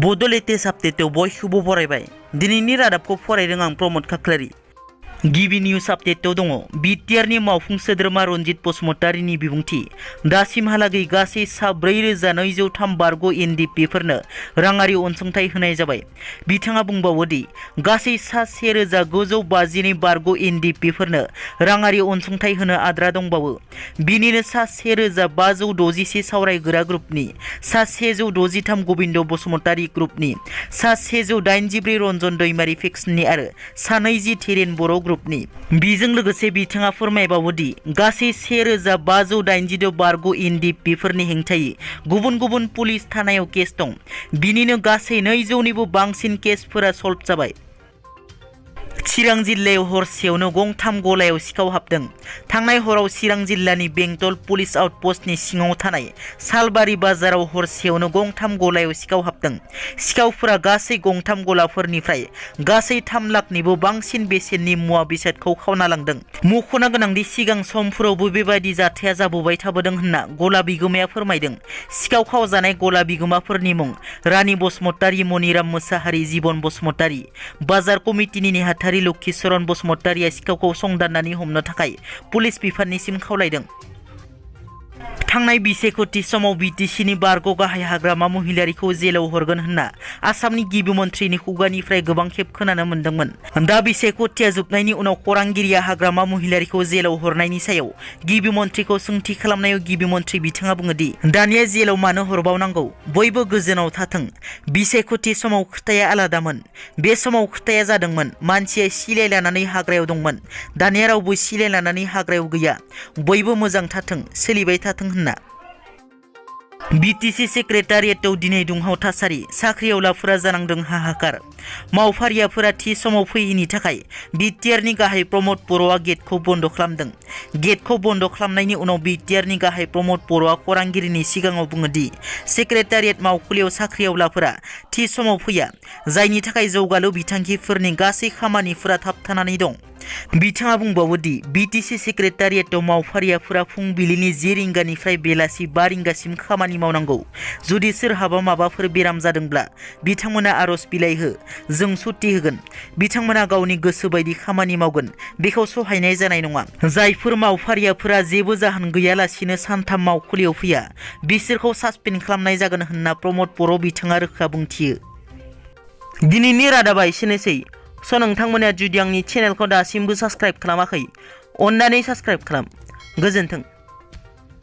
बड' लेटेस्ट आपडेटआव बयखौबो बरायबाय। दिनैनि रादाबखौ फरायदों आं प्रमद खाख्लारि। गिबि निउज आपडेटआव दङ बिटिआरनि मावफुं सोद्रोमा रनजित बसुमतारीनि बिबुंथि। दासिमहालागै गासै सा 4203 बारग' एनडिपिफोरनो राङारि अनसुंथाइ होनाय जाबाय। बिथाङा बुंबावो दि गासै सा 1952 बारग' एनडिपिफोरनो राङारि अनसुंथाइ होनो आद्रा दंबावो। बिनिनो सा 1561 सावरायग्रा ग्रुपनि, सा 163 गबिन्द बसुमतारी ग्रुपनि, सा 184 रन्जन दैमारी फेक्सननि आरो सा 20 थेरेन बर' ग्रुपनि। बेजों लोगोसे बिथाङा फोरमायबावो दि गासै 1586 बारग' एनडिपिफोरनि हेंथायै गुबुन गुबुन पुलिस थानायाव केस दं। बिनिनो गासै 200निबो बांसिन केसफोरा सल्भ जाबाय। चिरां जिल्लायाव हरसेयावनो गंथाम गलायाव सिखाव हाबदों। थांनाय हराव चिरां जिल्लानि बेंटल पुलिस आउटपस्टनि सिङाव थानाय सालबारि बाजाराव हरसेयावनो गंथाम गलायाव सिखाव हाबदों। सिखावफोरा गासै गंथाम गलाफोरनिफ्राय गासै 3 लाखनिबो बांसिन बेसेननि मुवा बेसादखौ खावना लांदों। मख'नो गोनांदि सिगां समफोरावबो बेबायदि जाथाया जाबोबाय थाबोदों होनना गला बिगोमाया फोरमायदों। सिखाव खावजानाय गला बिगोमाफोरनि मुं रानी बसुमतारी, मनिराम मोसाहारि, जीवन बसुमतारी। बाजार कमिटिनि नेहाथारि लक्षिचरन बसुमतारीया सिखावखौ संदाननानै हमनो थाखाय पुलिस बिफाननिसिम खावलायदों। थांनाय बिसायख'थि समाव बिटिसिनि बारग' गाहाय हाग्रामा महिलारिखौ जेलाव हरगोन होनना आसामनि गिबि मन्थ्रिनि खुगानिफ्राय गोबां खेब खोनानो मोन्दोंमोन। दा बिसायख'थिया जोबनायनि उनाव खौरांगिरिया हाग्रामा महिलारिखौ जेलाव हरनायनि सायाव गिबि मन्थ्रिखौ सोंथि खालामनायाव गिबि मन्थ्रि बिथाङा बुङो दि दानिया जेलाव मानो हरबावनांगौ, बयबो गोजोनाव थाथों। बिसायख'थि समाव खोथाया आलादामोन। बे समाव खोथाया जादोंमोन मानसिया सिलाइ लानानै हाग्रायाव दंमोन। दानिया रावबो सिलाइ लानानै हाग्रायाव गैया। बयबो मोजां थाथों, सोलिबाय थाथों होनना। बिटिसि सेक्रेटारियेटआव दिनै दुंहाव थासारि। साख्रिआवलाफोरा जानांदों हाहाकार। मावफारियाफोरा थि समाव फैयैनि थाखाय बिटिआरनि गाहाय प्रमद बर'आ गेटखौ बन्द' खालामदों। गेटखौ बन्द' खालामनायनि उनाव बिटिआरनि गाहाय प्रमद बर'आ खौरांगिरिनि सिगाङाव बुङो दि सेक्रेटारियेट मावखुलियाव साख्रिआवलाफोरा थि समाव फैया, जायनि थाखाय जौगालु बिथांखिफोरनि गासै खामानिफोरा थाबथानानै दं। बिथाङा बुंबावो दि बिटिसि सेक्रेटारियेटआव मावफारियाफोरा फुंबिलिनि 10 रिंगानिफ्राय बेलासि 5 रिंगासिम खामानि मावनांगौ। जुदि सोरहाबा माबाफोर बेराम जादोंब्ला बिथांमोना आर'ज बिलाइ हो, जों सुटि होगोन। बिथांमोना गावनि गोसो बायदि खामानि मावगोन, बेखौ सहायनाय जानाय नङा। जायफोर मावफारियाफोरा जेबो जाहोन गैयालासिनो सानथाम मावखुलियाव फैया, बिसोरखौ सासपेन्ड खालामनाय जागोन होनना प्रमद बर' बिथाङा रोखा बुंथियो। दिनैनि रादाबा एसेनोसै। नोंथांमोना जुदि आंनि चेनेलखौ दासिमबो साबस्क्राइब खालामाखै, अन्नानै साबस्क्राइब खालाम। गोजोन्थों।